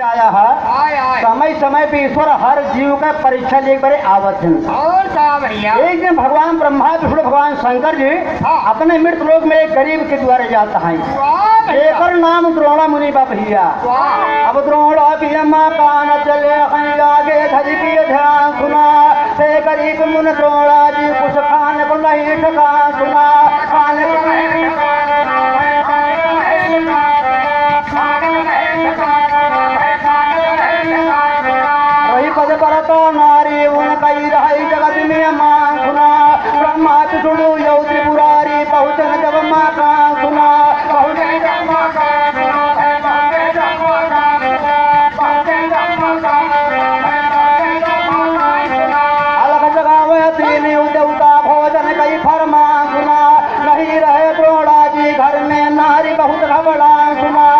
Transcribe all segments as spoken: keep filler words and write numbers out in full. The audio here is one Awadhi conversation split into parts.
आया है। आय, आय। समय समय पे ईश्वर हर जीव का परीक्षा लेके बरे आवत हैं। और का भैया? एक दिन भगवान ब्रह्मा, विष्णु, भगवान शंकर जी हाँ। अपने मृत लोक में एक गरीब के द्वारे जाता है। वाह भैया। एकर नाम द्रोणा मुनि बा भैया। वाह। अब द्रोणा भीमा कान चले हैं, आगे धरि के ध्यान सुना। हे गरीब मुनि द्रोणा जी, कुछ खाने को नहीं ठिकान सुना। खाने को नहीं ठिकान सुना। रही पद परता नारी, उन कई रहई जगत में मान सुना। ब्रह्मा विष्णु यौ त्रिपुरारी, पहुँचन जब माँ कान सुना। पहुँचन जब माँ कान सुना। अलख जगावे तीन देवता, भोजन कई फरमान सुना। नहीं रहे द्रोणा जी घर में, नारी बहुत घबरान सुना।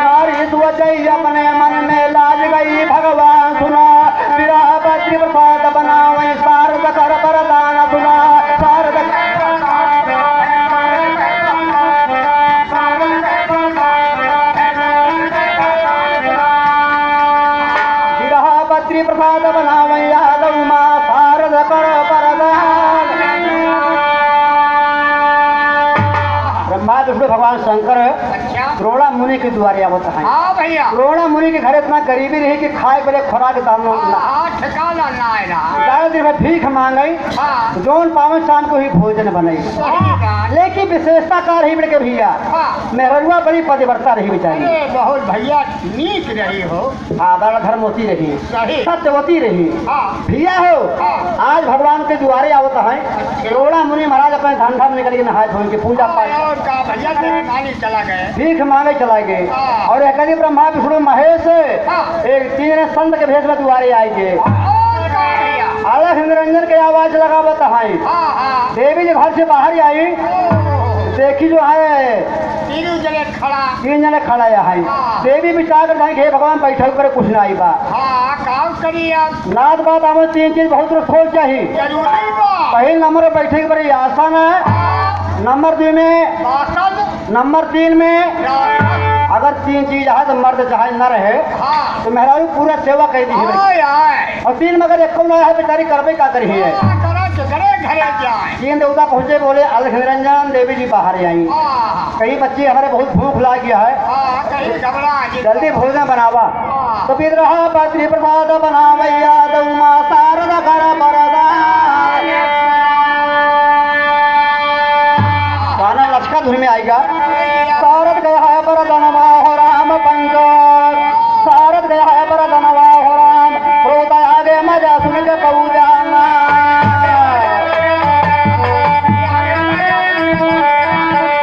नारी सोचई अपने मन में, लाज गई भगवान सुना। विरह पत्रि प्रसाद बनावई, शारद कर वरदान सुना। शारद विरह पत्रि प्रसाद बनावै यादव माँ शारद कर वरदान। ब्रह्मा विष्णु भगवान शंकर अच्छा। द्रोणा मुनि के द्वारे आवत हैं। हाँ भैया। द्रोणा मुनि के घर इतना गरीबी रही कि खाए बरे खुराक दाम ना। हाँ, ठिकाना ना है ना। ज्यादा दिन में भीख मांगई, हाँ। जौन पावन शाम को ही भोजन बनाई। सही बात। लेकिन विशेषता का रही बड़े के भैया, हाँ। मेहररुआ बड़ी पतिव्रता रही बेचारी। अरे बहुत भैया, नीक रही हो। हाँ, बड़ा धर्मवती रही, सही। सत्यवती रही। हाँ। भैया हो, हाँ। आज भगवान के दुआरे आवत हैं, द्रोणा मुनि महाराज अपने धंधा में निकल के नहाए धोए के पूजा पाठ। और का भैया, जजमानी चला गए। भीख मांगे चला गए। हाँ। और एक दिन ब्रह्मा विष्णु महेश हाँ। एक तीन संत के भेष में दुआरे आए गए। और का भैया? अलख निरंजन के आवाज लगावत हैं। हाँ, हाँ। देवी जी घर से बाहर आई, ओहो। देखी जो है तीनों जने खड़ा। तीन जने खड़ा है। हाँ। देवी विचार कर जाए, "हे भगवान, बैठक पर कुछ ना आई बा।" हाँ, का करी अब? नाथ बात आवे, तीन चीज बहुत रोज खोज चाहिए। जरूरी बा। पहले नंबर बैठे के बड़ी आसन है। हाँ। नंबर दो में आसन। नंबर तीन में आसन। अगर तीन चीज है तो मर्द चाहे न रहे, हाँ। तो मेहरारू पूरा सेवा कर दी है। आय, आय। और तीन में अगर एको ना है, बेचारी करबे का करी है? हाँ, करे, केकरे घरे जाए? तीन देवता पहुँचे, बोले, "अलख निरंजन, देवी जी बाहर आई।" हाँ। कहीं, "बच्ची, हमारे बहुत भूख लाग गया है, हाँ, कहीं घबरा गई। जल्दी भोजन बनावा।" हाँ। तो विरह पत्रि प्रसाद बनावै यादव माँ शारद कर वरदान। गाना लचका धुन में आएगा। शारद गया है वरदनवा हो राम पंकज, शारद गया है वरदनवा हो राम। रोता आगे मजा सुन के पऊ जाना।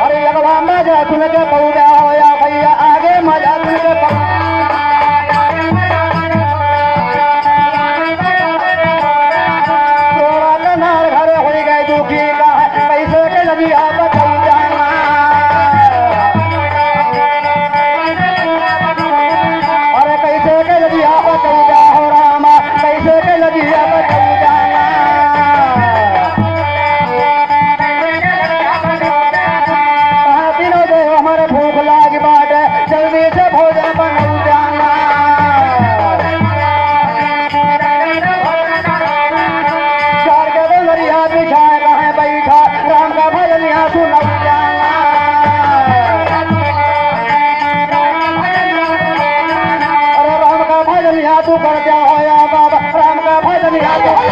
अरे अगवा मजा सुन के पऊ जा हो या भैया, आगे मजा सुन के पऊ। तोरा कनार घर होई गए दुखी का है, कैसे के लजिया बचऊ जाना। अरे कैसे के लजिया बचऊ जा हो रामा, कैसे के लजिया बचऊ जाना। कहाँ तीनों देव हमारे भूख लागी बाटे, जल्दी से भोजन बनऊ जाना। चार के डोंगरिया बिछाए कहाँ बैठा, राम का भजनिया सुनऊ जाना। अरे राम का भजनिया तू कर द्या हो या बाबा, राम का भजनिया तू।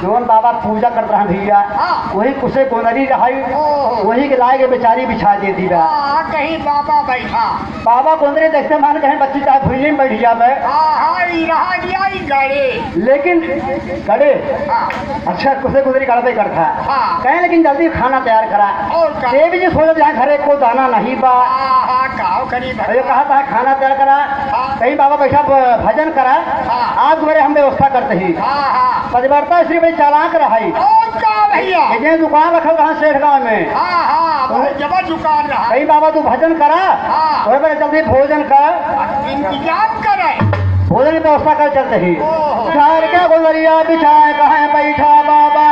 जौन बाबा पूजा करत रहा भैया, हाँ। वही कुसे गोंदरी रहाई, ओहो। वही के लाए के बेचारी बिछा दे दी बा। हाँ, कहीं बाबा बैठा। बाबा गोंदरी देखते मान कहे, "बच्ची चाहे भुइये में बैठ जा बे।" हाँ, हाँ, ई रहा गया, ई गड़े। लेकिन गड़े? हाँ। अच्छा, कुसे गोंदरी गड़बे करता। हाँ। कहे, "लेकिन जल्दी खाना तैयार करा।" और का? देवी जी सोचत, "यहाँ घरे को दाना नहीं बा।" हाँ, हाँ, काव करी भगवान। ये कहा था, "खाना तैयार करा।" हाँ। कहीं बाबा बैठा भ-, भजन करा। हाँ। आज मेरे हम व्यवस्था करते ही। हाँ, हाँ। पतिव्रता स्त्री बड़ी चालाक रहाई। और का भैया? ये जे दुकान रखल रहा सेठ गाँव में। हाँ, हाँ, बहुत जबर दुकान रहा। कहीं बाबा तू भजन करा, हाँ। थोड़े बड़े जल्दी भोजन कर। अब इनके सकल चलत ही। झार के गुजरिया बिछाए कहे बैठा बाबा,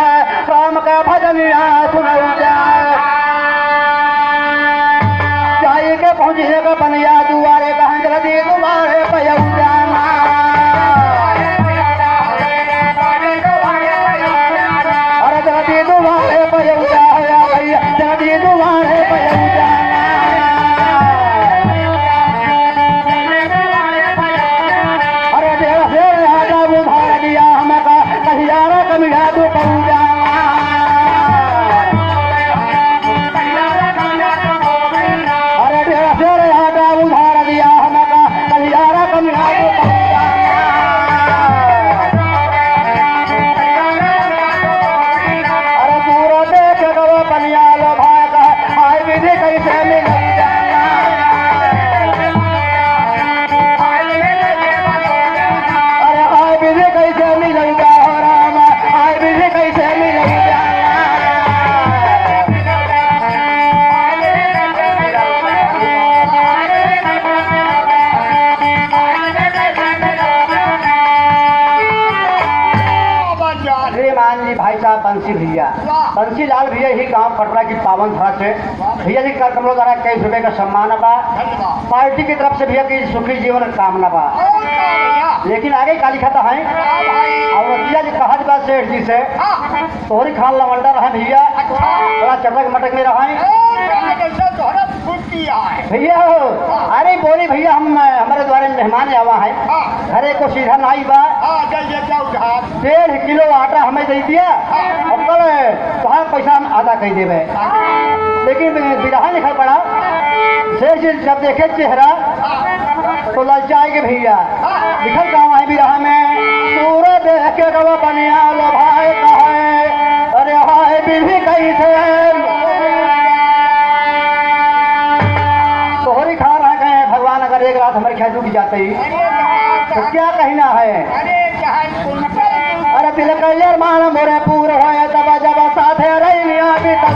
राम का भजनिया सुनऊ जा। जाई के पहुँचिए के पनिया दुआरे कहे जल्दी दुआरे पयऊ जा। अरे जल्दी दुआरे पयऊ जा, हे भैया, जल्दी दुआरे पयऊ जा। अरे डेढ़ से आधा उधार दिया हमका, कहिया रे कमिया तू पऊ जा। अरे डेढ़ से आधा उधार दिया हमका, कहिया रे कमिया तू पऊ जा। अरे दूर देख गवा पनिया लो भाई का, हाय विधि कैसे मिल जाना। अरे हाय विधि कैसे मिल जा हो राम, हाय विधि कैसे मिल जा। श्रीमान जी, भाई साहब बंसी भैया, वाह। बंसी लाल भैया ही गांव पटरा की पावन धरा से वाह भैया। भैया जी कार्यक्रम द्वारा इक्कीस रुपए का सम्मान बा। धन्यवाद। पार्टी की तरफ से भैया की सुखी जीवन कामना बा। और क्या भैया? लेकिन आगे का लिखा था है? हाँ भाई। और भैया जी कहा बा सेठ जी से, हाँ। तोहरी खान लवंडा रहा भैया, अच्छा। बड़ा चटक मटक में रहा है। और क्या, जैसे तोहरा फुर्ती आए। भैया हो, हाँ। अरे बोली भैया, हम, हमारे द्वारे मेहमान आवा है, हाँ। घरे को सीधा नाई बा। हाँ, जय जय जाऊ जहाज। डेढ़ किलो आटा हमें दे दिया। हाँ। अब कल तोहार पैसा हम आधा कर देबे। हाँ। लेकिन बिरहा लिखा पड़ा, सेठ जी जब देखे चेहरा तो ललचाए के भैया। हाँ। लिखल का है बिरहा में, सूरज देख के गवा बनिया लो भाई कहे, अरे हाय विधि कैसे। तोहरी खा रहा गए भगवान, अगर एक रात हमारे ख्याल रुक जाते ही तो क्या कहना है? अरे चाहे कुंतल अरे तिलक अरमान मोरे पूर होए, जब जब साथे रही अभी तक।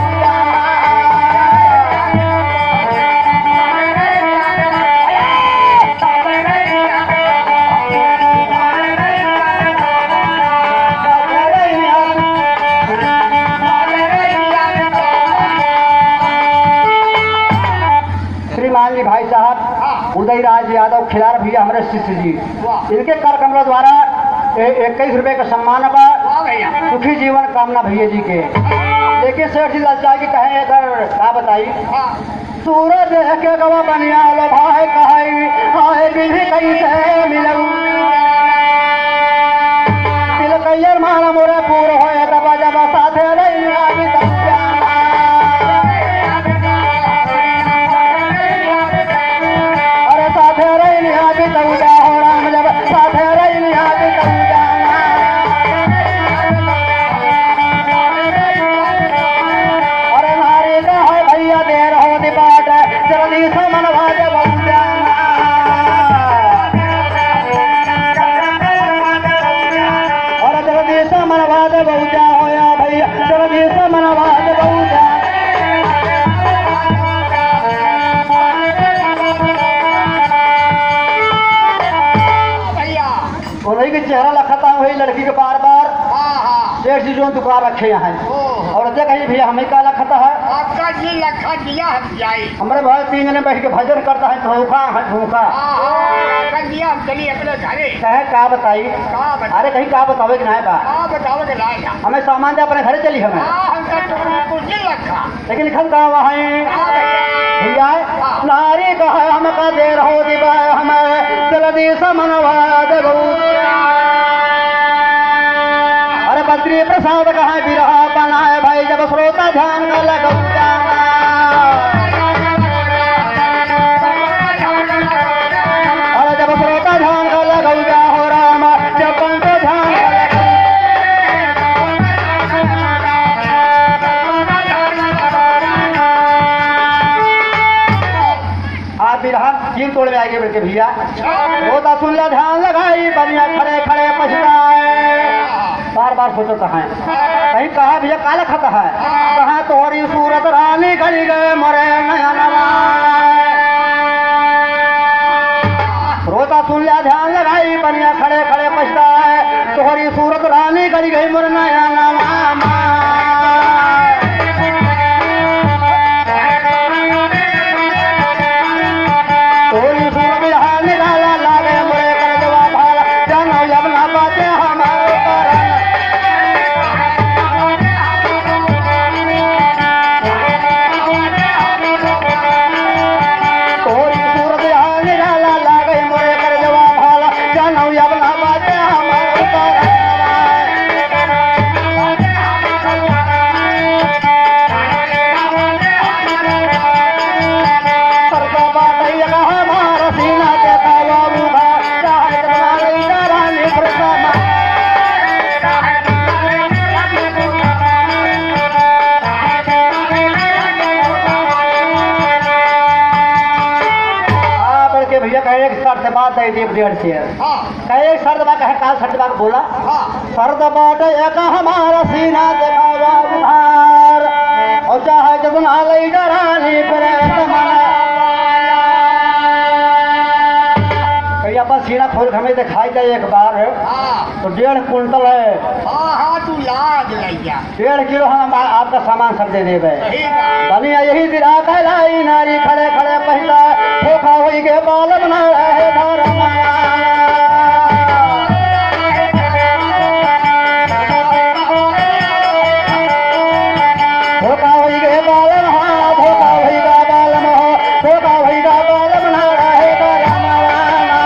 श्रीमान जी भाई साहब, हाँ। उदयराज यादव खिलार भैया, हमारे शिष्य जी, वाह। इनके कर कमरा द्वारा ए-, इक्कीस रुपए का सम्मान बा। वाह भैया। सुखी जीवन कामना भैया जी के। लेकिन सेठ जी ललचा के कहे, अगर का बताई? हाँ। सूरज देख के गवा बनिया लो भाई कहे, हाय विधि कैसे मिलऊ। तिलक अरमान मोरे पूर होए, जब जब साथे रही अभी तक। अरे साथे रही अभी तक हो राम, जब साथे रही अभी तक। अरे नारी का है भैया देर होती बाट, जल्दी से मनवा दे बहू जाना। अरे जल्दी से मनवा दे बहू जा होया भैया, जल्दी से मनवा दे बहू जा। भैया। उन्हीं के चेहरा लखता वही लड़की के बार बार। हाँ, हाँ। सेठ जी जो दुकान रखे यहाँ। ओहो। और देख ही भैया हमें का लखता है। आपका जी लखा दिया हम जाई। हमारे भाई तीन जने बैठ के भजन करता है, भूखा है, भूखा। हाँ, हाँ, कर दिया हम चली अपने घरे। कहे का बताई? का बताई? अरे कहीं का बतावे कि नहीं बा? का बतावे कि नहीं बा? हमें सामान दे अपने घरे चली हमें। हाँ, हम तो कुछ नहीं लखा। लेकिन लिखल का हुआ है? हाँ भैया। भैया, हाँ। नारी कहे हमका देर हो दिबा, हमें जल्दी से मनवा देबू। अरे बद्री प्रसाद कहे बिरहा बनाए भाई, जब श्रोता ध्यान का लगौता। अरे जब श्रोता ध्यान का लगौता हो राम, जब पंचो ध्यान का लगौता। आप बिरहा तीन तोड़ में आएंगे बोल के भैया। अच्छा। वो तो सुन ला, ध्यान लगाई, बनिया खड़े खड़े पछताए। बार बार सोचत हैं। कहीं कहा भैया काला खत है। कहाँ तोहरी सूरत रानी गली गए मरे नयनवा। रोता सुन ला, ध्यान लगाई, बनिया खड़े दे देब डेढ़ शेर। हाँ। कहे शर्त बा, कहे का शर्त बा, बोला। हाँ। शर्त बाटे एक हमारा सीना देखावा उधार, और चाहे जितना लई डरानी प्रेत मना। कहीं अपन सीना खोल के हमें दिखाई दे एक बार। हाँ। तो डेढ़ कुंटल है। हाँ, हाँ, तू लाद लइया। डेढ़ किलो हम आ-, आपका सामान सब दे देबे। सही बात। बनिया यही दिला कहलाई नारी खड़े खड़े पहिला, धोखा होई के बालम ना रहे धरम। धोखा होई के बालम, हाँ, धोखा होई के बालम, हाँ। धोखा भइगा बालम ना रहे बरमवाना।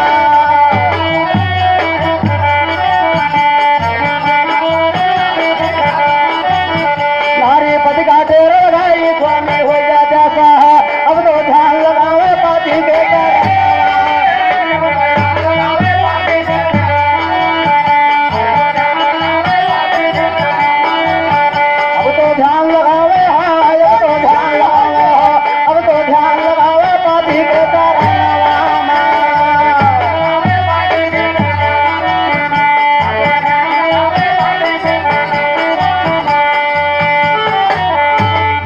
नारी पति का तेरे भाई स्वामी हो जा जैसा है, अब तो ध्यान लगावे पति के। अब तो ध्यान लगावे, हाँ, अब तो ध्यान लगावे, हाँ, अब तो ध्यान लगावे, पापी के चरणवा में।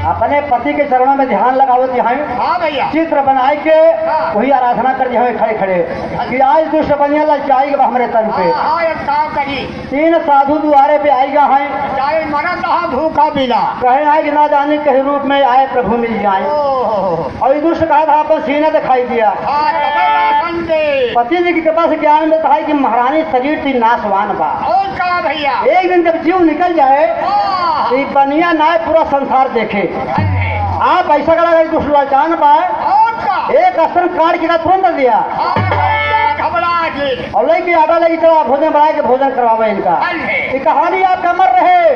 अपने पति के चरणों में ध्यान लगावत यहाँ हाँ भैया। चित्र बनाए के हाँ। वही आराधना कर दिया है खड़े खड़े कि आज दुष्ट बनिया ललचाई के बा हमरे तन पे। हाँ, हाँ, एक काम करी। तीन साधु दुआरे पे आइगा हैं। चाहे मरत रहा भूखा बिना। कहे आए कि ना जाने कहीं रूप में आए प्रभु मिल जाए। ओहो। और ये दुष्ट कहा था आपन सीना दिखाई दिया। हाँ, तबे राशन दे। पति जी की कृपा से ज्ञान मिलता है कि महारानी शरीर थी नाशवान बा। और का भैया? एक दिन जब जीव निकल जाए, हाँ। तो ये बनिया नाय पूरा संसार देखे। अरे। आप ऐसा करा कि दुष्ट लाचान बा। और का? एक आसन काट के तुरंत दिया। हाँ, घबरा के। और लइके आटा लइके चला, भोजन बनाए के भोजन करवावे इनका। अरे। ये कहानी आपका अमर रहे।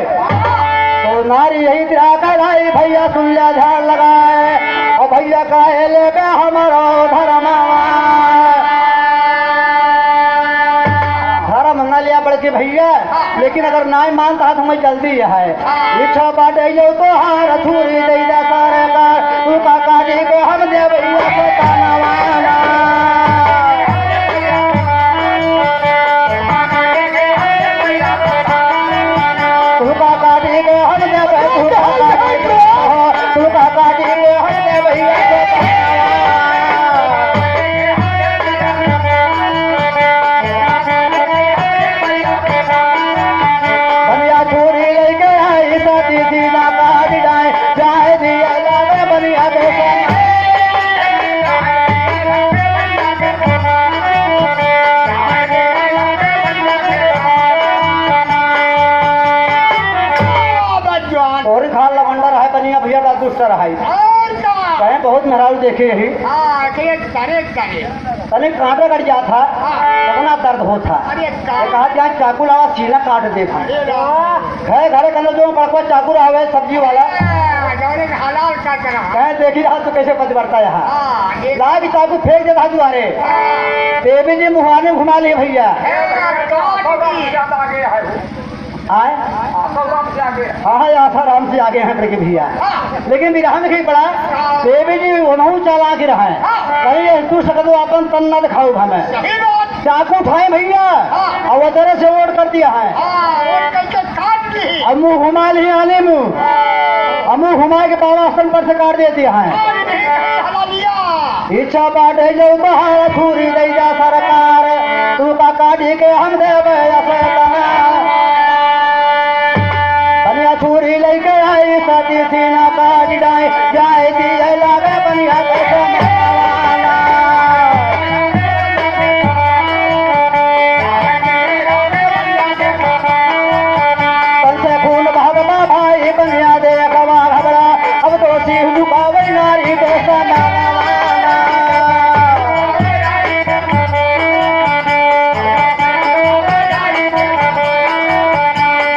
तो नारी यही तिरा कहलाई, भैया सुन लिया ध्यान लगाए। और भैया कहे ले बे हमारो धर्मवा। धर्म न लिया बड़के भैया, लेकिन अगर नाय मानता है तो मैं जल्दी है। इच्छा बाटे जो तोहार छुरी दे दे सरकार, तू का काटी के हम देबै सतनवाना। तू का काटी के हम देबै, तू का काटी के, तू का काटी के हम देबै सतनवाना। बनिया छुरी लइके आई, सती सीना काट जाए, जाए दिया लागे बनिया के संग। और खाल लवंडर है बनिया भैया का दुष्ट रहाई। और का? कहे बहुत मेहरारू देखे ही। हाँ, करे, करे, करे। तने कांटा कट जात है, हाँ। कितना दर्द होत है। अरे का? ये कहा, "जा चाकू लावा, सीना काट दे।" अरे राम। घरे, घरे कहना जो बड़कवा चाकू रहा है, सब्जी वाला। हाँ, जौने के हलाल काट रहा। कहे, "देखी रहा तो कैसे पतिव्रता यहाँ।" हाँ, ये लाग चाकू फेंक देता दुआरे। हाँ। देवी जी मुहाने घुमा लिए भैया। हाँ, काट दी। आए? हाँ, हाँ, आसाराम से आगे हैं करके भैया। हाँ। लेकिन बिरहा में कहीं पड़ा, हाँ। देवी जी उन्हों चाला के रहे। हाँ। कहीं ये तू सकदो अपन तन ना दिखाओ हमें। सही बात। चाकू उठाए भैया, हाँ। और वो तरह से ओढ़ कर दिया है। हाँ, ओढ़ करके काट दी। और मुंह घुमा लिए आने मुंह। हाँ। और मुंह घुमा के बाबा आसन पर से काट देती है। हाँ, ये नहीं हला लिया। इच्छा बाटे जो उपहार छुरी दे जा सरकार, तू का काटी के हम देबे अपना। बनिया छुरी लइके आई, सती सीना काट जाए, जाए दिए लागे बनिया के समझवाना। तन से खून बहत बा भाई, बनिया देखवा घबरा, अब तो सिर झुकावे नारी के समझवाना।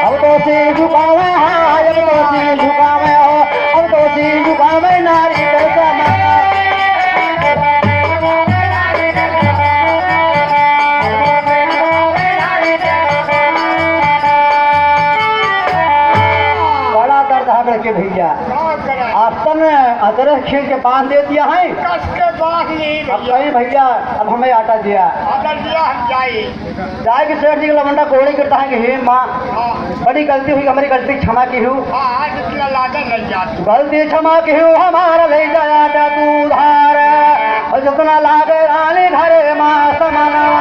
अब तो सिर झुकावे, हाँ, अब तो सिर झुकावे हो, अब तो सिर झुकावे नारी के समझवाना। बड़ा दर्द है बड़के भैया। का करे? आसन अदरक खींच के बांध दे दिया है। कस के पास नहीं अब भैया। कहीं भैया, अब हमें आटा दिया। आटा दिया, हम जाए। जाए कि सेठ जी के लवंडा कोहड़ी करता है कि हे माँ, हाँ। बड़ी गलती हुई, हमारी गलती क्षमा किहु। हाँ, हाँ, जितना लागे ले जाते। गलती क्षमा किहु, हमारा ले जाया जा तू उधार। और जितना लागे रानी घरे माँ समनवा।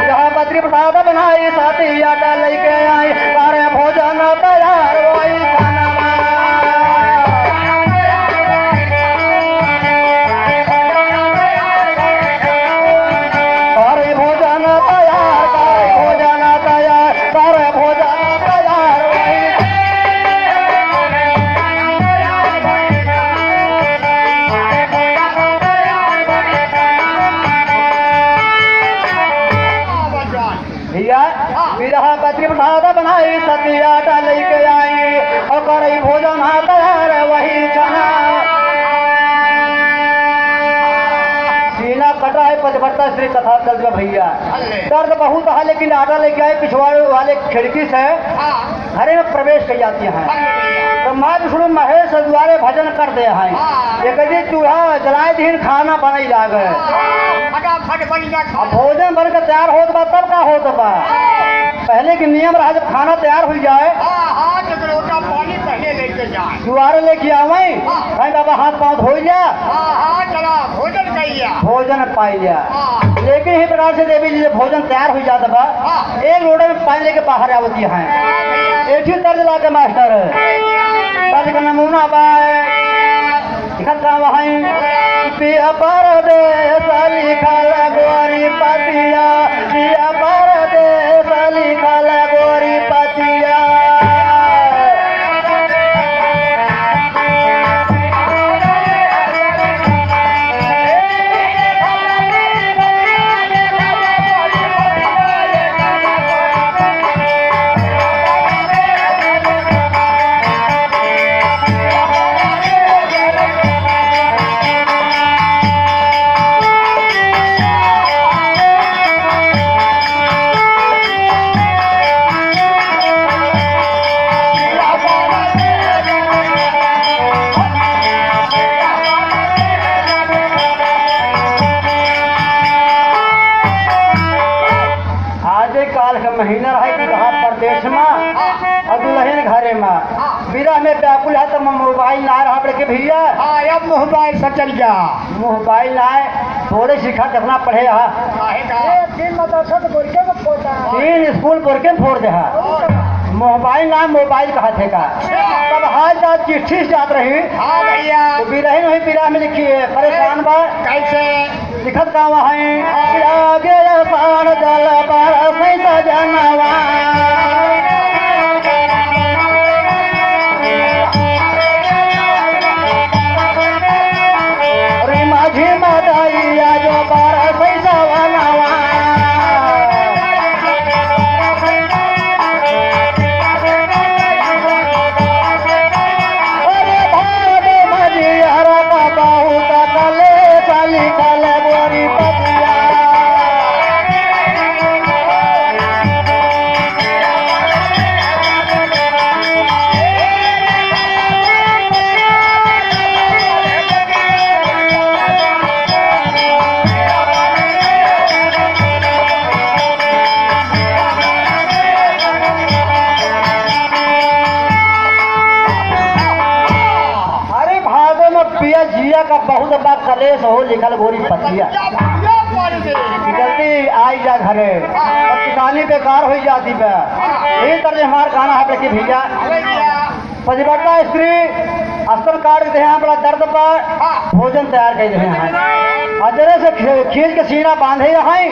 यह बद्री प्रसाद बनाई, साथी आटा लेके आई, सारे भोजन तैयार होई खाना। सारे भोजन तैयार, सारे भोजन तैयार, सारे भोजन तैयार होई। भैया, हाँ। बिरहा बद्री प्रसाद बनाई, सतिया आटा लेके आई, ओकर ई भोजन हा तैयार वही छना। सीना कटा है, पतिव्रता स्त्री कथा चल रहा भैया। अरे। दर्द बहुत है, लेकिन आटा लेके आए, पिछवाड़े वाले खिड़की से। हाँ। घरे में प्रवेश कर जाती हैं। हाँ, भैया। तो माँ विष्णु महेश द्वारे भजन कर दे हैं। हाँ। एक दिन चूल्हा जलाए दिन खाना बनई लागे। हाँ, फटाफट बन जा अब खाना। भोजन बन के तैयार होत बा, तब का होत बा? हाँ। पहले के नियम रहा, जब खाना तैयार हुई जाए, हाँ, हाँ, तो लोटा पानी पहले लेके जाए। द्वारे लेके आवे, हाँ। भाई बाबा हाथ पाँव धोई लिया। हाँ, हाँ, चला, भोजन कइया। भोजन पाई लिया। हाँ। लेकिन ही प्रकार से देवी जी, जब भोजन तैयार हुई जात बा, हाँ। एक लोटे में पानी लेके बाहर आवती हैं। एक ही तर्ज लाके मास्टर, तर्ज का नमूना बा, लिखत का वहीं, पिया परदेस लिखल गोरी पतिया, पिया परदेस लिखल गोरी पतिया। आज एक काल का महीना रहे कि रहा परदेस मा, हाँ। और दुलहिन घरे मा। हाँ। बिरह में व्याकुल है तो मोबाइल ना रहा बड़के भैया। हाँ, अब मोबाइल से चल गया। मोबाइल ना है, थोड़े सीखा कितना पढ़े रहा। काहे का? ए, तीन मदरसा तो बोल के फोड़ रहा। तीन स्कूल बोल के फोड़ दे हा। और? मोबाइल ना, मोबाइल कहा थे का? अच्छा। तब हाल जात चिट्ठी से जात रही। हाँ भैया। तो बिरहिन वही बिरह में लिखी है, परेशान बा। कैसे? लिखत का वहाँ है, आगे पार जल पर सैता जनवा। रे माझी मदइया जो पर सैता वनवा। अरे भाग मजिया रा बाबा, उ त कले चली कले बोरी पतिया। अरे भादो में पिया जिया का बहुत बा कलेश हो लिखल गोरी पतिया। जल्दी आई जा घरे, अब किसानी बेकार हो जाती बा। यही तरह हमार गाना है कि भैया पतिव्रता स्त्री स्तन काट के देहे हैं, बड़ा दर्द बा, हाँ। भोजन तैयार कर देहे हैं। और जरे से खे-, खींच के सीना बांधे हैं।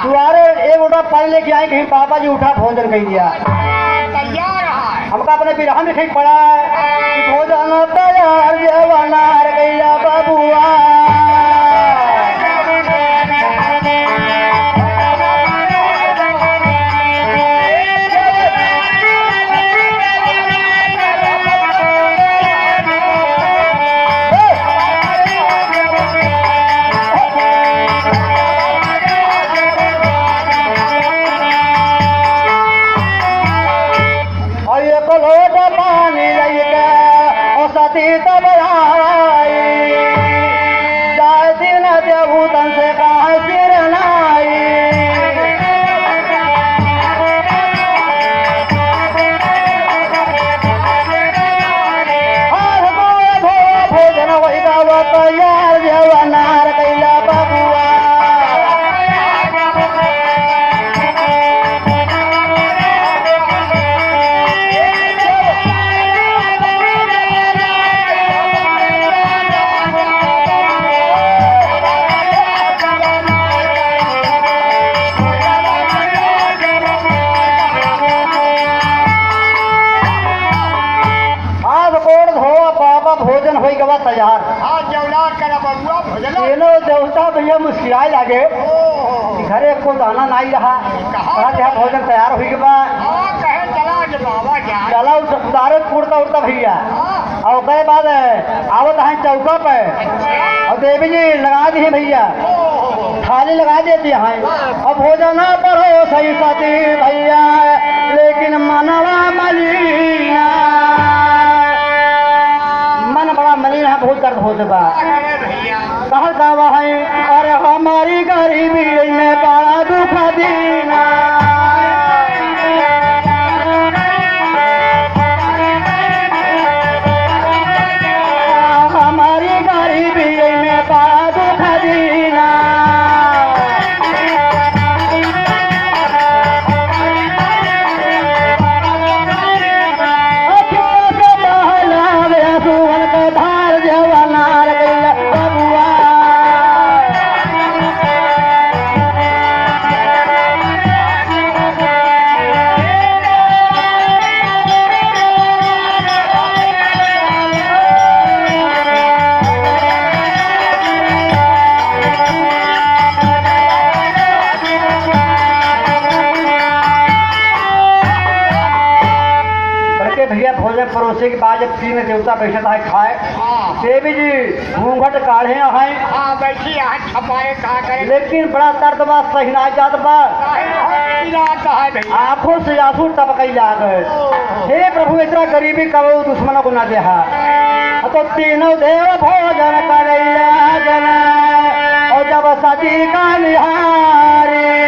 दुआरे एक लोटा पानी लेके आई, कहीं बाबा जी उठा भोजन कर दिया। तैयार है। हमका अपने बिरहा में कहीं पड़ा है कि भोजन तैयार, जेवनार गैया बबुआ। और एक लोटा पानी लेके, और सती तब भूतन से कहा सिर नाई। हाथ गोड़ धो भोजन वही गावा तैयार जेवनार कैला बबुआ। हाथ गोड़ धो बाबा, भोजन होई गवा तैयार। हाथ जौला कर बबुआ, भोजन। तीनों देवता भैया मुस्किराए लागे। ओहो। घरे को दाना नाई रहा। कहाँ कहाँ से यहाँ भोजन तैयार हुई के बा? हाँ, कहे चला जे बाबा जान। चला उस उतारे कुर्ता उर्ता भैया। हाँ। और ओकरे बाद आवत हैं चौका पे। अच्छा। और देवी जी लगा दी हैं भैया। ओहो। थाली लगा देती हैं। हाँ। और भोजन परोसई सती भैया, लेकिन मनवा मलिना। मन बड़ा मलिन है, बहुत दर्द होत बा। अरे भैया। कहत बा है, अरे हमारी गरीबी में बड़ा दुख दीना। हमारी गरीबी में बड़ा दुख दीना। अखियों से बहलावे आंसुअन का धार, जवानार गइल बबुआ। करके भैया भोजन परोसे के बाद जब तीन देवता बैठत है खाए, हाँ। देवी जी घूंघट काढ़े हैं। हाँ, बैठी है, छपाए का करे। लेकिन बड़ा दर्द बा, सही ना जात बा। काहे हो, पीला आता है भैया। आंखों से आंसू टपकई लागे। ओहो। हे प्रभु, इतना गरीबी का वो दुश्मनों को ना देहा। तो तीनों देव भोजन करैया जन, और जब सती का निहारी।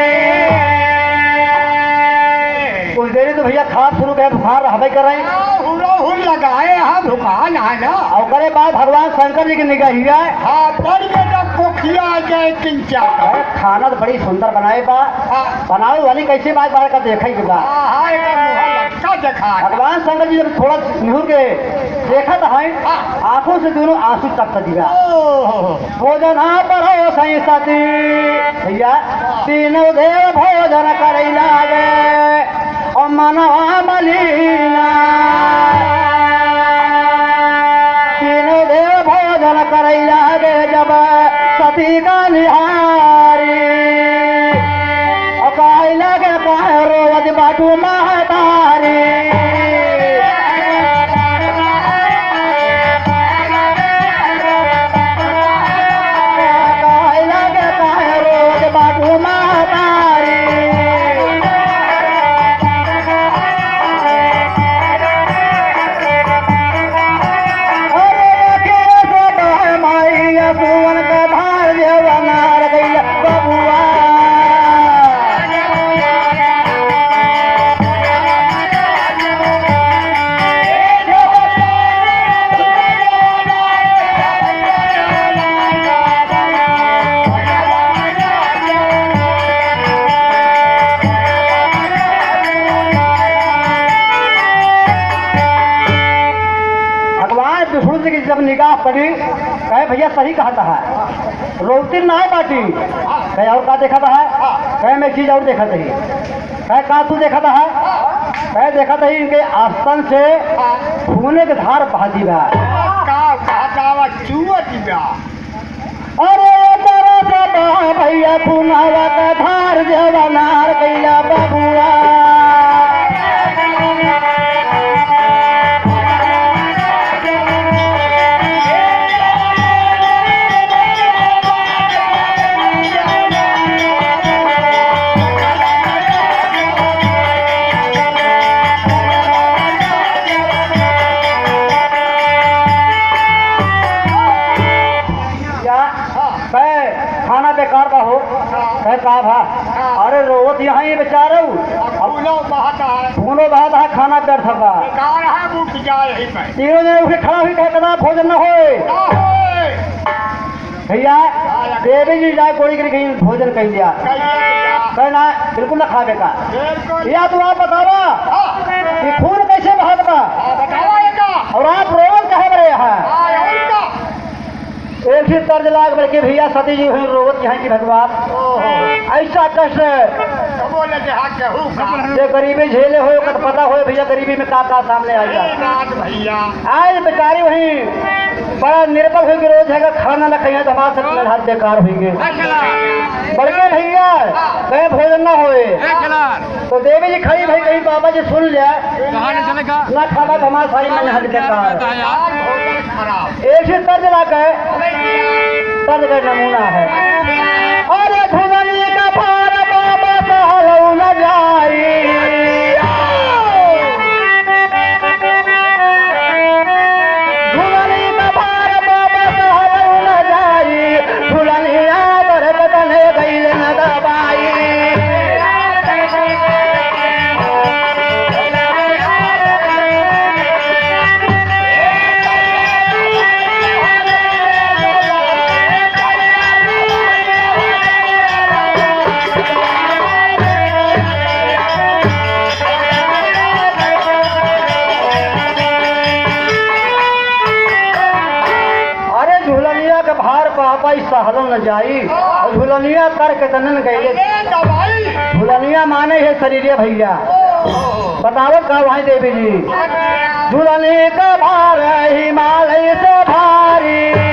कुछ देरी तो भैया खाब शुरू भे, बुखार रहबे करे। हाँ, हुरो हुर लगाए हैं, भगवान है ना। और ओकरे बाद भगवान शंकर जी की निगाहिया। हाँ, पड़ गए जब कोखिया आ जाए किंचा। अरे, खाना तो बड़ी सुंदर बनाए बा। हाँ। बनावे वाली कैसे बात बार का देखे के बा। हाँ, हाँ, एक मुँह लटका देखा। भगवान शंकर जी जब थोड़ा निहुर के देखत हैं, हाँ। आंखों से दोनों आंसू टपक दिया। ओहो। भोजन परोसई सती भैया, तीनों देव भोजन करई लागे, ओ मनवा मलिना। तीनों देव भोजन करई लागे, जब सती का निहारी। ओ कहई लागे, काहे रोवत बाटू महतारी। काहे लागे काहे रोवत बाटू महतारी। अरे अखिया से बहे माई आंसुअन का धार, जवानार गइल बबुआ। भगवान विष्णु जी की जब निगाह पड़ी, कहे, "भैया सही कहत है, रोवती नाहीं बाटी।" कहे, "और का देखत है?" कहे, "मैं चीज और देखत ही।" कहे, "का तू देखत है?" कहे, "देखत ही इनके आस्तन से खूने के धार बहती बा।" का कहत बा, चुअत बा। अरे ये तरह से बा भैया खुनावा का धार, जवानार गइला बबुआ। क्या? हाँ। मैं खाना बेकार बा हो। कहे का भा? अरे रोवत यहाँ ये बेचारो। अब खूनो बहत है। खूनो बहत है, खाना व्यर्थ बा। बेकार है, मुक जाए ही मैं। तीनों जने उठ के खड़ा हुई, कहे, "कदा भोजन न होए।" ना होए। भैया, देवी जी जाए कोई करी कहीं भोजन कहीं दिया। कहीं दिया। कहे ना, बिल्कुल ना खावे का। बिल्कुल। या तो आप बतावा हाँ। कि खून कैसे बहत बा? हाँ, बतावा ये का। और आप रोवत काहे बरे हैं? हाँ, और का। एक ही तर्ज लाग बल्कि भैया सती जी हुई रोवत यहाँ की भगवान। ओहो। ऐसा कष्ट कबो न देहा केहू का। जे गरीबी झेले हो, ओकर पता हो भैया गरीबी में का का सामने आ जाए। सही बात भैया। आज बेचारी वहीं बड़ा निर्बल हुई कि रोज है खाना न खाइए तो हमारे साथ हाथ बेकार होंगे। बड़के भैया कहे भोजन ना होए। तो देवी जी खड़ी भई कहीं बाबा जी सुन लिया। कहाँ नहीं चलेगा? ना खाना तो हमारा सारी मन हट जाता है। एक ही तर्ज ला के, तर्ज का नमूना है। अरे धुननी का भार बाबा सहलौ न जाई। धुननी का भार बाबा सहलौ न जाई। झुलनिया बरगदन गइल न दबाई। अरे झुलनिया के भार पापा ई सहलो न जाई। और झुलनिया कर के तनन गइले। ए दवाई। झुलनिया माने है शरीरिया भैया। बतावत का भाई देवी जी। झुलनी का भार हिमालय से भारी।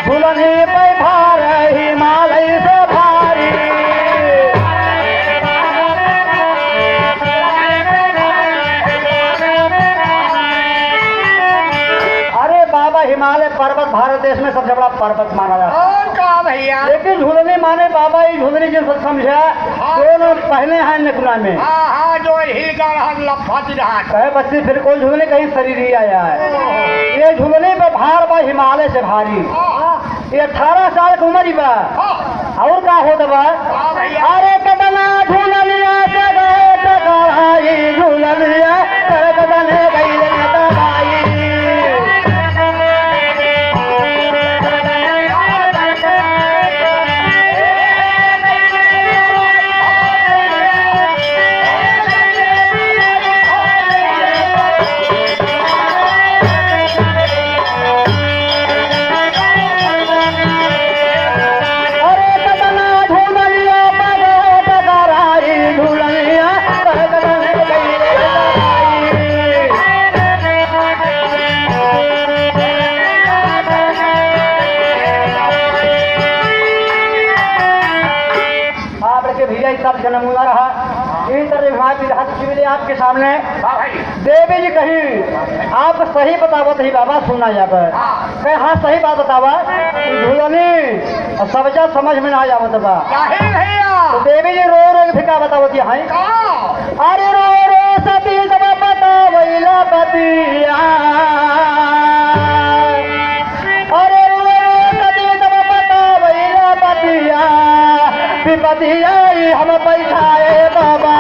झुलनी पे भार हिमालय से भारी। अरे बाबा, हिमालय पर्वत भारत देश में सबसे बड़ा पर्वत माना जाता है। और का भैया? लेकिन झुलनी माने बाबा, ई झुलनी जिन सब समझा, हाँ। दोनों पहने हैं नकुना में। हाँ, हाँ, जो हिल गया रहा, लफाती रहा। कहे बच्ची फिर कोई झुलनी, कहीं शरीर ही आया है। ओहो। ये झुलनी पे भार बा हिमालय से भारी। हाँ, हाँ। ये अठारह साल की उम्र ही बा। हाँ। और का होत बा? हाँ भैया। अरे कतना झुलनिया से गए टकराई, झुलनिया से गए गइल न दबाई। अरे कतना झुलनिया पगोट कराई, झुलनिया पगोट कराई। आप के भैया इतना जन्म हुआ रहा, इतना हमारे बिरहा शिविर आपके सामने। हाँ भाई। देवी जी कहीं, "आप सही बतावत ही बाबा, सुना जात है।" हाँ। कहे, "हाँ, सही बात बतावा।" झुलनी और सबजा समझ में ना आवत बा। काहे भैया? तो देवी जी रो रो के फिर का बतावत है? का? अरे रो रो सती तब बतावैला बतिया। अरे रो रो सती तब बतावैला बतिया। विपतिया ई हम बैठाए बाबा।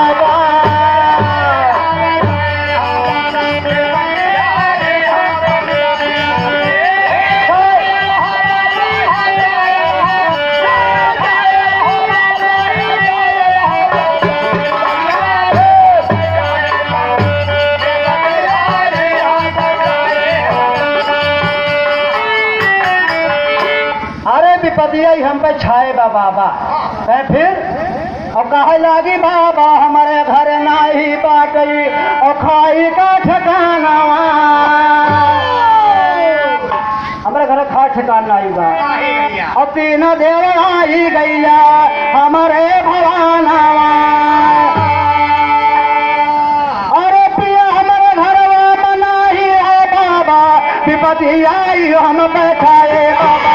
अरे विपतिया ई हम पे छाए बा बाबा। है फिर? और कहे लागी, "बाबा, हमारे घर नाही बाटई, और खाई का ठिकानावा। हमारे घर खा ठिकान नाही बा।" नाही भैया। और तीन देवर आई गैया हमारे भवानावा। अरे पिया हमारे घरवा में नाही है बाबा, विपति आई हम बैठाए बाबा।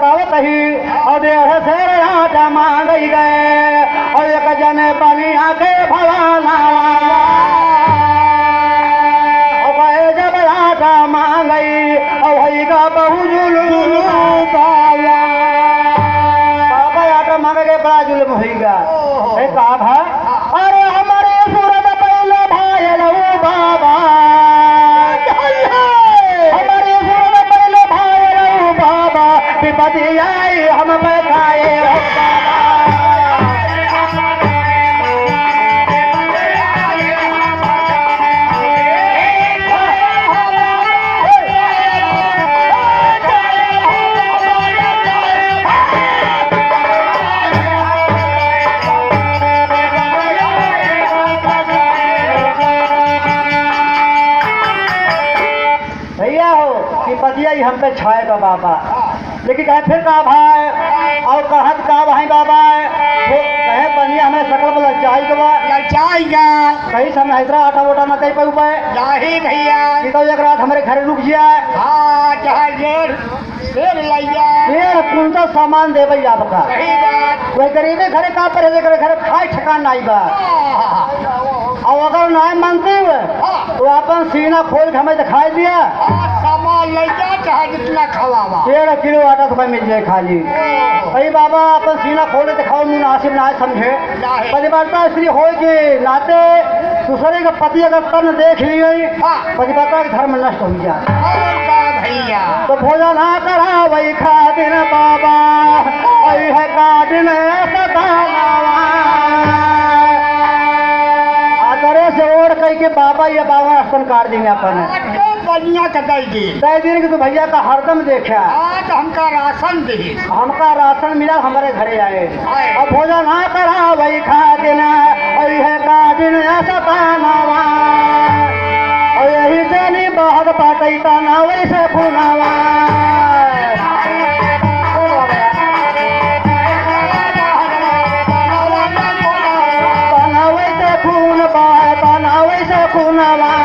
आवत ही, और डेढ़ सेर आटा मांगई गए, और एक जने पनिया के भवाना। और गए जब आटा मांगई, और होई गा बहु जुलूम बाबा। बाबा, आटा मांगे के बड़ा जुलूम होई गा। ओहो। ए, का भा? अरे हमरे सूरत पहिले भाई रहू बाबा। हमरे सूरत पहिले भाई रहू बाबा। विपत्ति आई हम पे खाए हो बाबा। भैया हो, कि बतिया ही हम पे छाए बा बाबा। लेकिन कहे फिर का भाई, और कहत का भाई बाबा, वो कहे बनिया हमें सकल में लज्जाई के बा। लज्जाई का। कहीं से हम हैदरा आटा वोटा ना कहीं पाऊ पाए। जाही भैया। कि तो एक रात हमरे घर रुक जाए। हाँ, चाहे ये शेर लैया। डेढ़ कुंटल सामान देबै आपका। सही बात। वही गरीबे घरे का पर है, जेकरे घरे खाए ठिकान नाई बा। हाँ। और अगर नाई मानती हुए, हाँ। तो अपन सीना खोल के हमें दिखाई दिया। हाँ, सामान लैया, चाहे जितना खवावा। डेढ़ किलो आटा तो भाई मिल जाए खाली। ओह। भाई बाबा, अपन सीना खोल के दिखाओ, मुनासिब ना समझे। काहे? पतिव्रता स्त्री होए के नाते दूसरे के पति अगर तन देख लिए, हाँ। पतिव्रता के धर्म नष्ट हो जाए। और का भैया? तो भोजन ना करावै खातिर बाबा, ऐ है काटिन सतानावा। आदरे से ओढ़ कई के बाबा ये बावन आसन काट देंगे अपन। आज तो बनिया के दे दी। दे दिन के तू भैया का हरदम देखा। आज हमका राशन दी। हमका राशन मिला, हमरे घरे आए। आए। अब भोजन ना करावै खातिर, ऐ है काटिन सतानावा। और यही से नहीं बहत पाटै तनावै से खुनावा। तनावै से खून बा, तनावै से खुनावा।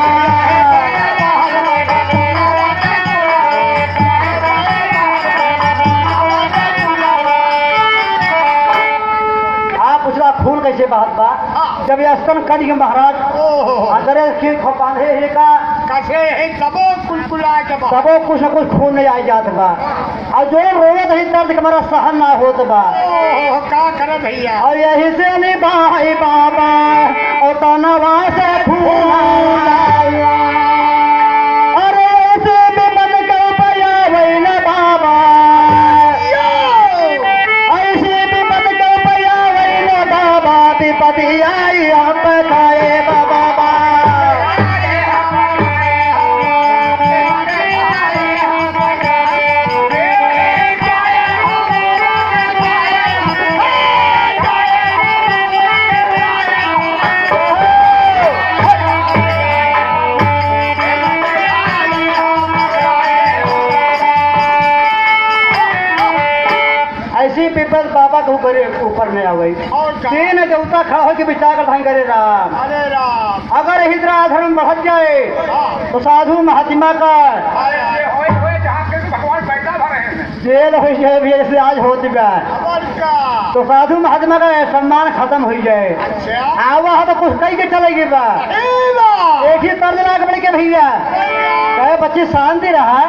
आप पूछला खून कैसे बहत बा? हाँ। जब ये स्तन कट गए महाराज, ओहो। अंदर के खो बांधे ही का। कसे है तबो कुलकुला के बा। तबो कुछ न कुछ खून नहीं आ जात बा। और जो रोवत है दर्द के मारा सहन ना होत बा। ओहो, का करे भैया? और यही से नहीं भाई बाबा, और तनवा से खून आया। अरे ऐसे विपत के उपया वही न बाबा। ऐसे विपत के उपया वही न बाबा, विपत आई हम पे खाए बाबा। ऐसी विपत बाबा के ऊपर, ऊपर नहीं आवै। और का? तीन देवता खड़ा होके विचार करत हैं, करे राम। अरे राम। अगर यही तरह धर्म बढ़त जाए, हाँ। तो साधु महात्मा का अरे, ये होए, होए, जहाँ के भगवान पैदा भरे हैं। जेल हो जाए भी ऐसे आज होत बा। और का? तो साधु महात्मा का सम्मान खत्म हो जाए। अच्छा। आवा हो तो कुछ कही के चले गए बा। सही बा। एक ही तर्ज लाग पड़ के भैया। सही बा। कहे बच्ची शांति रहा,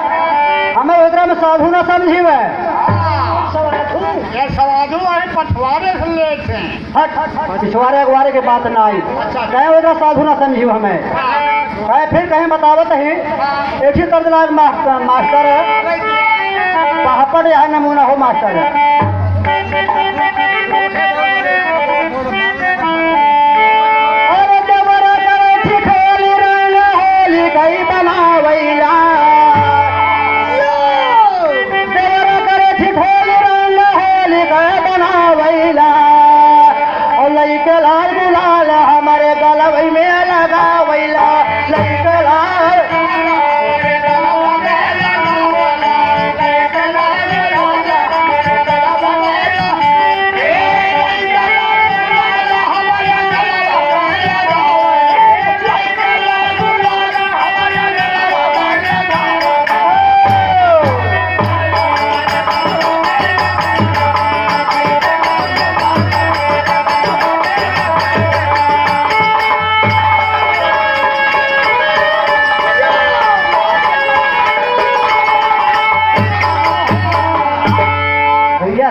हमें उतरा में साधु ना समझी बा। हाँ। ये साधु है, पछवारे से लेते हैं। हट, पिछवारे अगवारे के बात ना आई। अच्छा। कहे ओकरा साधु ना समझियो हमें। कहे फिर कहे बतावत ही। एक ही तर्ज लाग मास्टर, मास्टर। पहापट यह नमूना हो मास्टर। अरे देवरा करे ठिठोली रंग होली गई बनावैला। देवरा करे ठिठोली रंग होली का बनावैला। और लइके लाल गुलाल हमरे गलवई में लगावैला। लइके लाल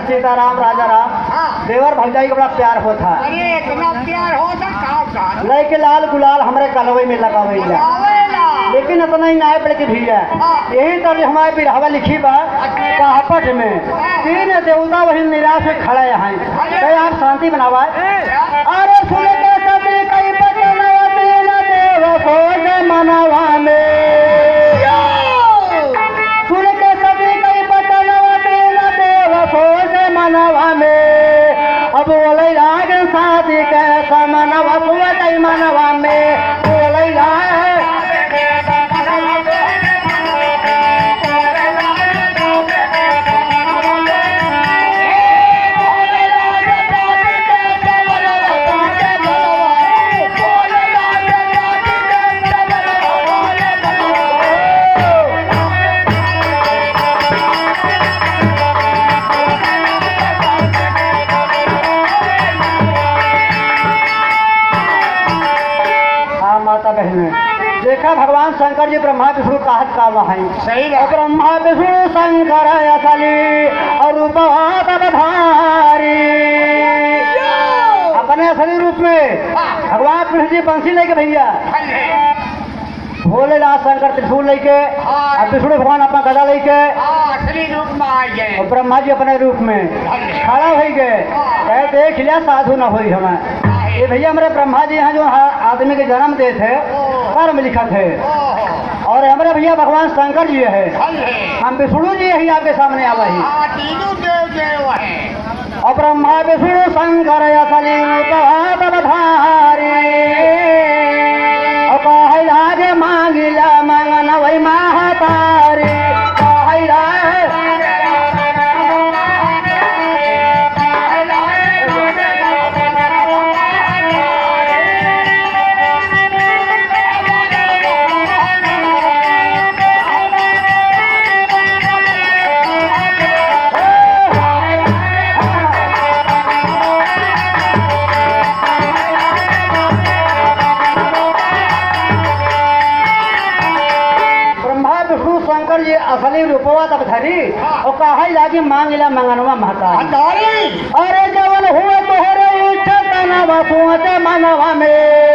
सीताराम, राजा राम, हाँ। देवर भौजाई के बड़ा प्यार होत है। अरे, इतना प्यार होत है, का, का? लइके लाल गुलाल हमरे गलवे में लगावेला। लगावेला। लेकिन इतना ही नाय बल्कि भैया, हाँ। यही तरह हमारे बिरहवा लिखी बा, अच्छा। कहापट में। हाँ। तीन देवता वही निराश में खड़े हैं। अरे। तो आप शांति बनावा। अरे सुन के सती कई बचनवा तीन देव सोच मनवा में। सुन के सती कई बचनवा तीन देव सोच मनवा में। अब बोले लाग शादी के समनवा सोच मनवा में। बोले लाग हाँ, माता बहने, देखा भगवान शंकर जी ब्रह्मा विष्णु कहत का वहाँ। सही बात। ब्रह्मा विष्णु शंकर असली और रूपवा तब धारी। अपने असली रूप में भगवान कृष्ण जी बंसी लेके भैया, भोलेनाथ शंकर त्रिशूल लेके, हाँ। और विष्णु भगवान अपना गदा लेके, हाँ, असली रूप में आ गए। और ब्रह्मा जी अपने रूप में खड़ा हो गए। हाँ। कहे, "देख लिया, साधु ना होई हमें।" हाँ। ये भैया, हमारे ब्रह्मा जी यहाँ जो हा-, आदमी के जन्म देत है, ओह। कर्म लिखत है। ओह। और हमारे भैया भगवान शंकर जी है। हाँ, है। हम विष्णु जी यही आपके सामने आवा ही। हाँ, तीनों देव देव हैं। और ब्रह्मा विष्णु शंकर असली रूप तब धारी। और कहै लागे मांगिला मंगन वही महतारी। कहै लागे ब्रह्मा विष्णु शंकर जी असली रूपवा तब धरी, हाँ। और कहै लागी मांगिला मंगनवा महतारी। महतारी। अरे जवन हुए तोहरे इच्छा तनवा सोच मनवा में।